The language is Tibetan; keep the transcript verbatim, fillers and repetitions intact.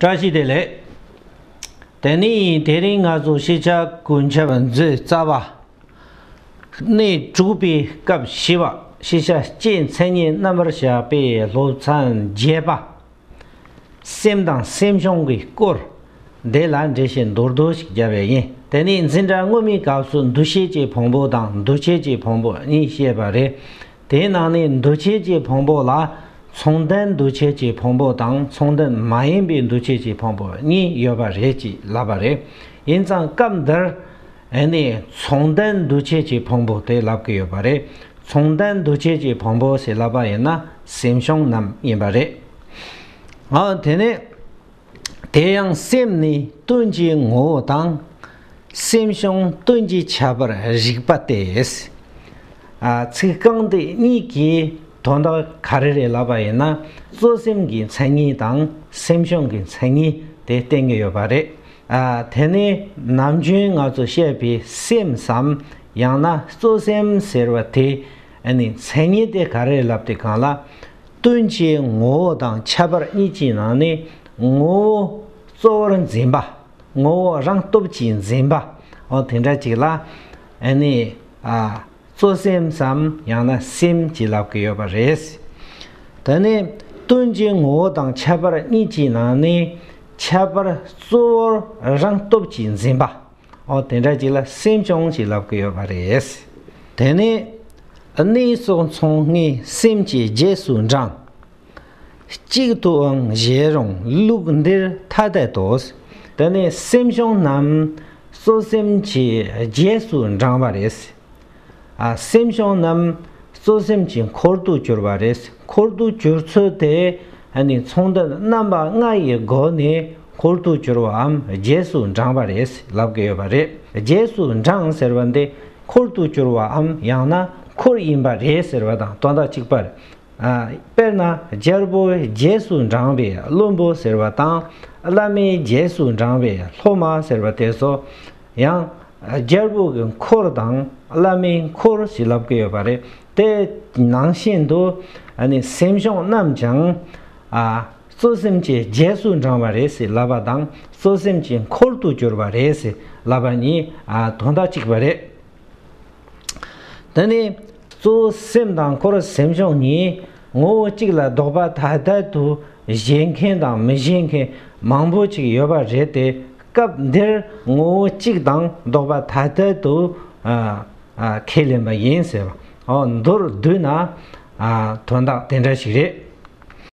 བཀྲ་ཤིས་བདེ་ལེགས། དེ་ནི་དེ་རིང་ང་ཚོ་ཤེས་བྱ་ཀུན་ཁྱབ་མཛོད་རྩ་བ། གནས་དྲུག་པའི་སྐབས་བཞི་པ། ཤེས་བྱ་སྤྱིའི་མཚན་ཉིད་རྣམ་པར་བཞག་པའི་སློབ་ཚན་བརྒྱད་པ། སེམས་དང་སེམས་བྱུང་གི་སྐོར། འདི་ལ་འགྲེལ་བཤད་མདོར་བསྡུས་ཤིག་བརྒྱབ་པ་ཡིན། དེ་ནི་འཛིན་གྲྭ་སྔོན་མའི་སྐབས་སུ་འདུ་བྱེད་ཀྱི་ཕུང་པོ་དང་འདུ་བྱེད་ཀྱི་ཕུང་པོ་གཉིས་བཤད་པ་རེད། དེའི་ནང་ནས་འདུ་བྱེད་ཀྱི་ཕུང་པོ་ལ་མཚུངས་ལྡན་འདུ་བྱེད་ཀྱི་ཕུང་པོ་དང་མཚུངས་ལྡན་མ་ཡིན་པའི་འདུ་བྱེད་ཀྱི་ཕུང་པོ་གཉིས་ཡོད་པ་རེད་ཅེས་ལབ་པ་རེད། ཡིན་ཙང་སྐབས་འདིར་ཨ་ནི་མཚུངས་ལྡན་འདུ་བྱེད་ཀྱི་ཕུང་པོ་དེ་ལབ་ཀྱི་ཡོད་པ་རེད། མཚུངས་ལྡན་འདུ་བྱེད་ཀྱི་ཕུང་པོ་ཞེས་ལབ་པ་ཡིན་ན་སེམས་བྱུང་རྣམས་ཡིན་པ་རེད། ཨ་དེ་ནས། དེ་ཡང་སེམས་ནི་དོན་གྱི་ངོ་བོ་དང་། སེམས་བྱུང་དོན་གྱི་ཁྱད་པར་རིགས་པ་སྟེ། ཨ་ཚིག་རྐང་འདི་གཉིས་ཀྱི་དོན་དག་ག་རེ་རེད་ལབ་པ་ཡིན་ན། གཙོ་སེམས་ཀྱི་མཚན་ཉིད་དང་སེམས་བྱུང་གི་མཚན་ཉིད་དེ་བསྟན་གྱི་ཡོད་པ་རེད། ཨ་དེ་ནི་ནམ་རྒྱུན་ང་ཚོ་བཤད་པའི་སེམས་སམ་ཡང་ན་གཙོ་སེམས་ཟེར་བ་དེ་ཨ་ནི་མཚན་ཉིད་དེ་ག་རེ་རེད་ལབ་དུས་སྒང་ལ། དོན་གྱི་ངོ་བོ་དང་ཁྱད་པར་གཉིས་ཀྱི་ནང་ནས་ངོ་བོ་གཙོ་བོར་འཛིན་པ། ངོ་བོ་རང་སྟོབས་ཀྱིས་འཛིན་པ། འོ་དེ་འདྲ་ཅིག་ལ་ཨ་ནི་ཨ་གཙོ་སེམས་སམ་ཡང་ན་སེམས་ཀྱིས་ལབ་ཀྱི་ཡོད་པ་རེད། དེ་ནས་དོན་གྱི་ངོ་བོ་དང་ཁྱད་པར་གཉིས་ཀྱི་ནང་ནས་ཁྱད་པར་གཙོ་བོར་རང་སྟོབས་ཀྱིས་འཛིན་པ། འོ་དེ་འདྲ་ཅིག་ལ་སེམས་བྱུང་ཞེས་ལབ་ཀྱི་ཡོད་པ་རེད། དེ་ནས་གནས་སོགས་མཚུངས་ངེས་སེམས་ཀྱི་རྗེས་སུ་འབྲང་། གཅིག་ཏུའང་བཞེད་རུང་ལུགས་འདིར་ཐ་དད་དོ། དེ་ནས་སེམས་བྱུང་རྣམས་གཙོ་སེམས་ཀྱི་རྗེས་སུ་འབྲང་བ་རེད། ཨ་སེམས་བྱུང་རྣམས་གཙོ་སེམས་ཀྱི་འཁོར་དུ་གྱུར་པ་རེད། འཁོར་དུ་གྱུར་ཚུལ་དེ་ཨ་ནི་མཚུངས་ལྡན་རྣམ་པ་ལྔ་ཡི་སྒོ་ནས་འཁོར་དུ་གྱུར་པའམ་རྗེས་སུ་འབྲང་བ་རེད་ལབ་ཀྱི་ཡོད་པ་རེད། རྗེས་སུ་འབྲང་ཟེར་བ་འདི་འཁོར་དུ་གྱུར་པའམ་ཡང་ན་འཁོར་ཡིན་པ་རེད་ཟེར་བ་དང་དོན་དག་གཅིག་པ་རེད། ཨ་དཔེར་ན་རྒྱལ་པོའི་རྗེས་སུ་འབྲང་བའི་བློན་པོ་ཟེར་བ་དང་། བླ་མའི་རྗེས་སུ་འབྲང་བའི་སློབ་མ་ཟེར་བ་དེ་ཚོ་ཡང་རྒྱལ་པོ་གི་འཁོར་དང་བླ་མའི་འཁོར་ཞེས་ལབ་ཀྱི་ཡོད་པ་རེད། དེ་ནང་བཞིན་དུ་ཨ་ནི་སེམས་བྱུང་རྣམས་ཀྱང་ཨ་གཙོ་སེམས་ཀྱི་རྗེས་སུ་འབྲང་བ་རེད་ཟེར་ལབ་པ་དང་གཙོ་སེམས་ཀྱི་འཁོར་དུ་གྱུར་པ་རེད་ཟེར་ལབ་པ་གཉིས་ཨ་དོན་དག་གཅིག་པ་རེད། དེ་ནི་གཙོ་བོ་སེམས་དང་འཁོར་སེམས་བྱུང་གཉིས་ངོ་བོ་གཅིག་ལ་ལྡོག་པ་ཐ་དད་དུ་བཞེད་མཁན་དང་མི་བཞེད་མཁན་མང་པོ་ཅིག་ཡོད་པ་རེད་དེ། སྐབས་འདིར་ངོ་བོ་གཅིག་དང་ལྡོག་པ་ཐ་དད་དུ་ཨ་ཨ་ཁས་ལེན་པ་ཡིན་ཟེར་བ། འོ་མདོར་བསྡུས་ན་ཨ་དོན་དག་དེ་འདྲ་ཞིག་རེད།